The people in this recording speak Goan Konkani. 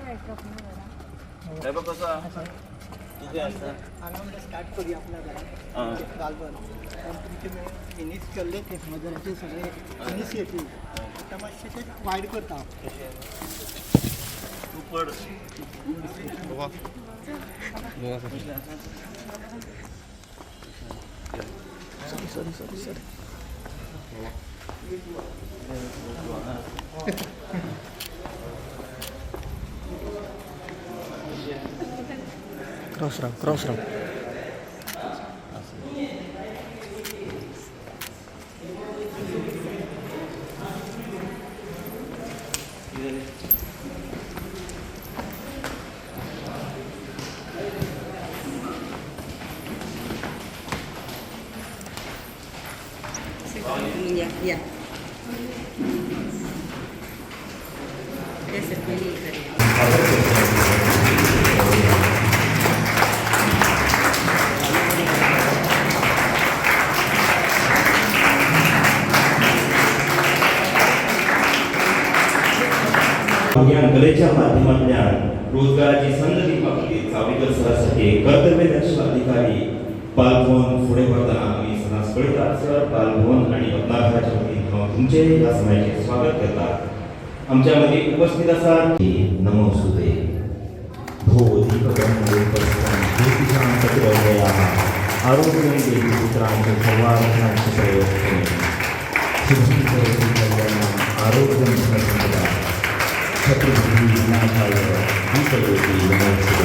साहेब कसो आहा? तूं खंय आसता? हांगा म्हणल्यार स्टार्ट करूया आपल्या आं. घरात गालबन तुमचे मिनीस केल्ले ते मदराचे सगळे इनिशिएटीव आतां मातशें ते वायड करता. तूं पड. क्रॉस राव, क्रॉस राव. Yeah, yeah. Yes, sir, पयलीं करूया. भुरग्यांक कलेच्या माध्यमांतल्यान रोजगाराची संद दिवपा खातीर चावडेकर सरासारखे कर्तव्यदक्ष अधिकारी बालभवन फुडें व्हरतना आमी सदांच पळयतात. सर, बालभवन आनी रत्नाघराच्या वतीन हांव तुमचें ह्या समयाचें स्वागत करता. आमच्या मदीं उपस्थित आसात. नमोस्तुते. आरोग्यं देवी पुत्रांचे सर्वार्थांचे प्रयोजने शुभं करोति कल्याणम् आरोग्यं धनसंपदा शत्रुबुद्धि विनाशाय दीपज्योति नमोस्तुते.